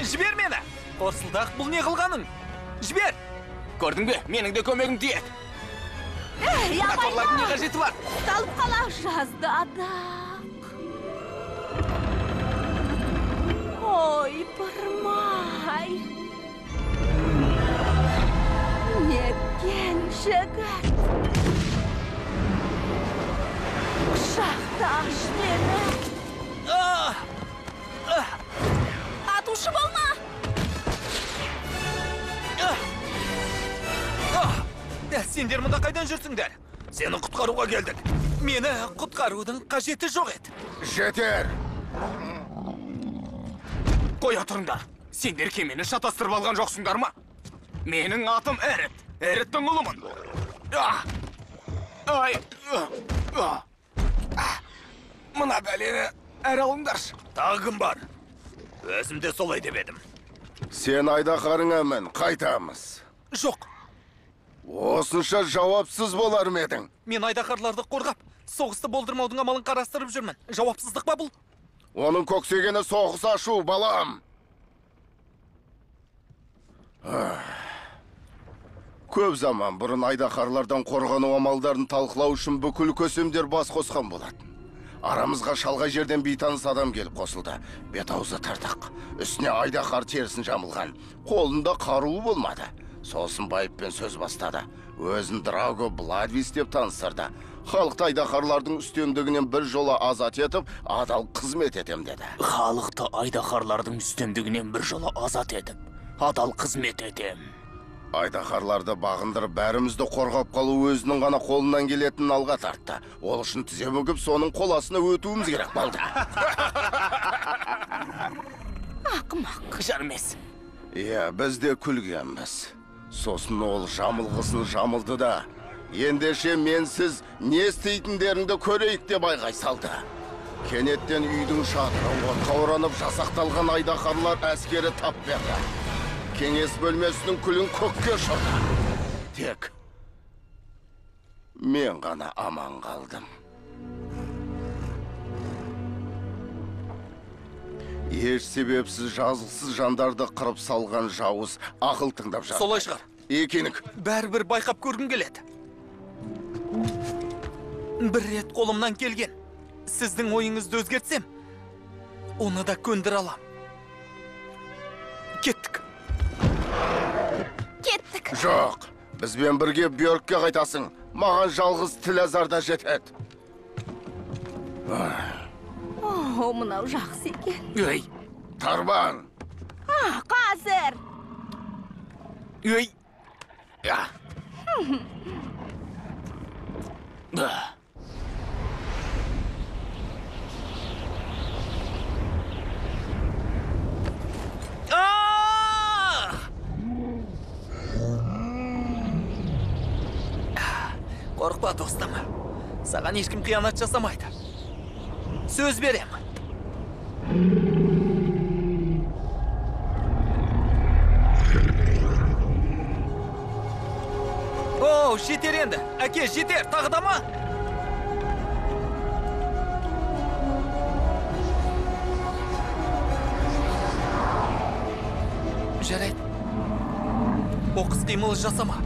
Жібер мені! Қорсылдақ, бұл не қылғаның? Жібер! Көрдің бе, менің де көмегім тиеді. Ей, Моторлардың не қажеті бар? Ұсталып қала жаздадық. Ойпырмай. Неткен жігіт. Құшақташ мені. Атушы болма! Сендер мұнда қайдан жүрсіңдер? Сені құтқаруға келдік. Мені құтқарудың қажеті жоқ еді. Жетер! Қоя тұрыңдар. Сендер кемені шатастырып алған жоқсыңдар ма? Менің атым Эрит. Эриттің ұлымын. Ай! Мына бәлені әрі алыңдаршы. Тағы кім бар? Өзім де солай деп едім. Сен айдаһарыңа мін, қайтамыз. Жоқ. Осынша жауапсыз болар ма едің? Мен айдаһарларды қорғап, соғысты болдырмаудың амалын қарастырып жүрмін. Жауапсыздық па бұл? Оның көксегені соғыс ашу, балам. Көп заман бұрын айдаһарлардан қорғану амалдарын талқылау үшін бүкіл көсемдер бас қосқан болатын. Арамызға шалғай жерден бейтаныс адам келіп қосылды. Бет аузы тыртық, үстіне айдаһар терісін жамылған, қолында қаруы болмады. Сосын байыппен сөз бастады. Өзін Драго Бладвис деп таныстырды. Халықты айдаһарлардың үстемдігінен бір жола азат етіп, адал қызмет етем деді. Халықты айдаһарлардың үстемдігінен бір жола азат етіп, адал қызмет етем. Айдаһарларды бағындырып, бәрімізді қорғап қалу өзінің ғана қолынан келетінін алға тартты. Ол үшін тізе бүгіп, соның қол астына өтуіміз керек болды. Ақымақ. Жармес. Иә, біз де күлгенбіз. Сосын ол жамылғысын жамылды да, ендеше менсіз не істейтіндеріңді көрейік деп айғай салды. Кенеттен үйдің шатыры отқа оранып жасақталған айдаһарлар әскері тап берді. Кеңес бөлмесінің күлін көкке ұшырды. Тек мен ғана аман қалдым. Еш себепсіз жазықсыз жандарды қырып салған жауыз ақыл тыңдап жатыр. Солай шығар. Екенік. Бәрібір байқап көргім келеді. Бір рет қолымнан келген. Сіздің ойыңызды өзгертсем, оны да көндіре алам. Кеттік. Кеттік. Жоқ, бізбен бірге Бьоркке қайтасың. Маған жалғыз тілазар да жетеді. О, мынау жақсы екен. Ей! Тарбан! Қазір! Ей! Қорықпа, достым. Саған ешкім қиянат жасамайды. Сөз берем. Оу, жетер енді. Әке, жетер. Тағы да ма? Жарайды. Оқыс қимыл жасама.